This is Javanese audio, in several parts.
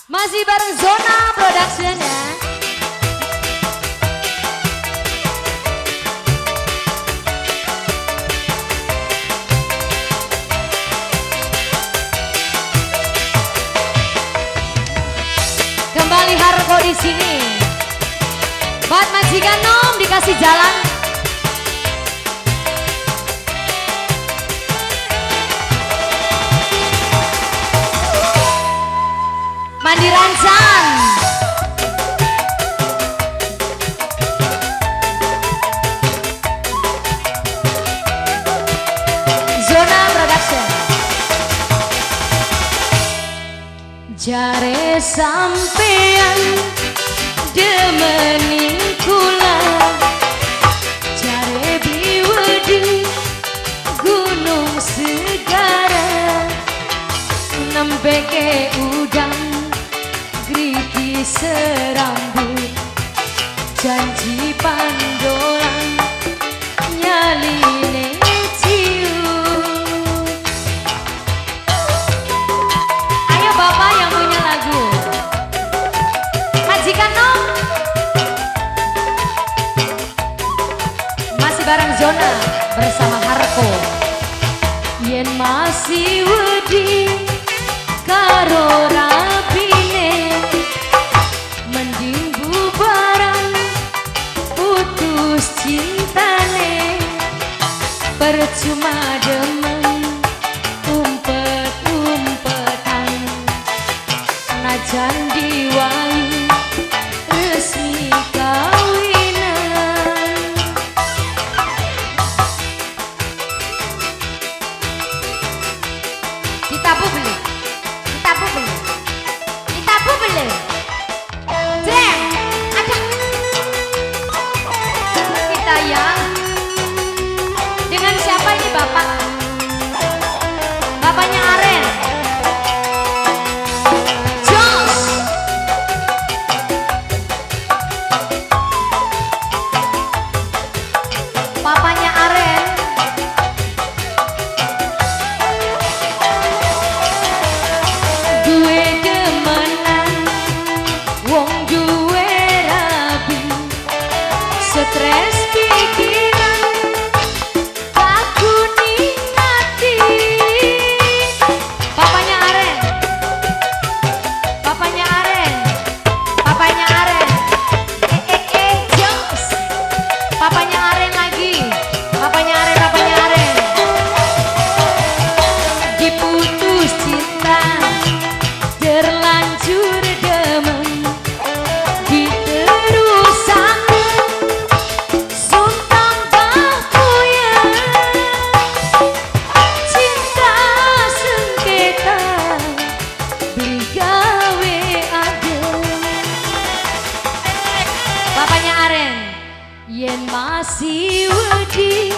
Masih bareng Zona Production ya. Kembali Harko di sini. Buat majikan nom dikasih jalan. Mandi Rancan. Zona Production. Jare sampean demenin kula, jare biwedi gunung segara, nembeke udang griti serambut, janji pandolan nyaline ciut. Ayo bapak yang punya lagu, majikan nom. Masih bareng Zona bersama Harko. Yen masih wedi karo rabine, mending bubaran putus cintane, percuma demen umpet-umpetan, najan diwayu resmi kawinan. Ditabuh beli, ditabuh beli, ditabuh beli. Jreng, ada kita ya. Dengan siapa ini bapak? Bapaknya Aren. Jos. Papanya Aren. Duwe demenan wong duwe rabi, stres pikiran aku ati. Papanya Aren, papanya Aren, papanya Aren. Jos. Papanya Aren lagi, papanya Aren, papanya Aren. Diputus cinta terlanjur demen, diterusaken sun tambah puyeng, cinta sengketa beli gawe adem. Bapaknya Aren. Yen masih wedi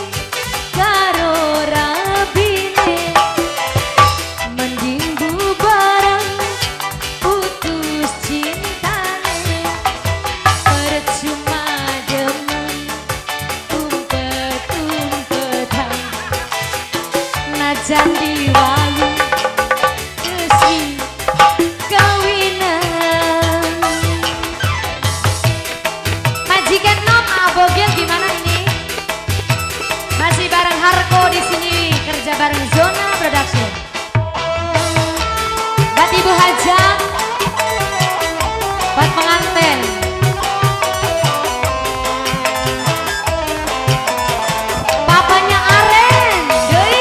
karo rabine, mending bubaran putus cintane, percuma demen umpet-umpetan, najan diwayu resmi kawinan. Majikan nom abogel gimana ini? Masih bareng Harko di sini, kerja bareng Zona Production. Buat Ibu Hajat, buat pengantin. Papanya Aren, doi.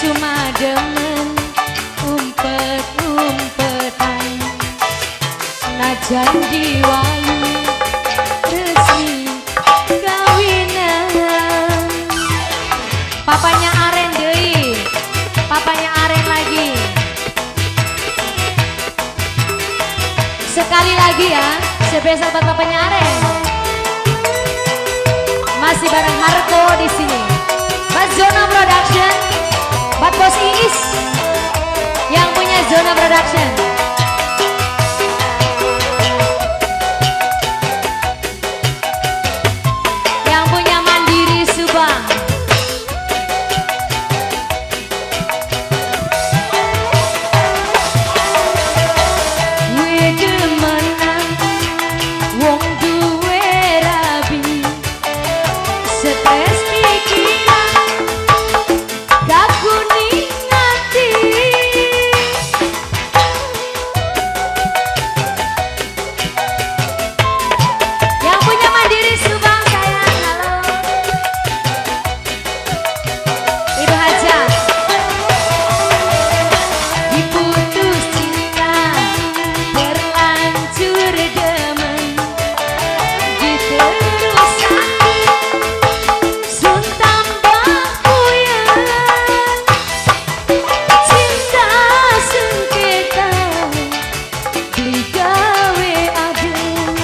Cuma demen umpet-umpetan, najan diwalu resmi kawinan. Papanya Aren deui, papanya Aren lagi. Sekali lagi ya, spesial buat papanya Aren. Masih bareng Harko di sini. Mas Zona Production, buat Bos Iis yang punya Zona Production. Yang punya Mandiri Subang. Gue demenan wong duwe rabi, stres pikiran kakuning ati. Yang punya Mandiri Subang sayang, halo Ibu Hajah. Diputus cinta terlanjur demen, diterusake sun tambah puyeng. Cinta sengketa beli gawe adem,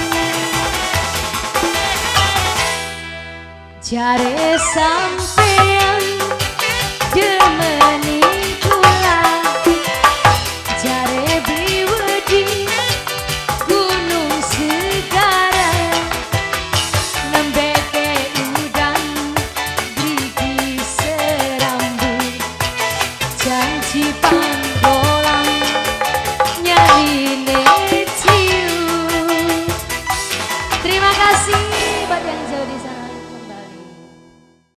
jare sampeyan.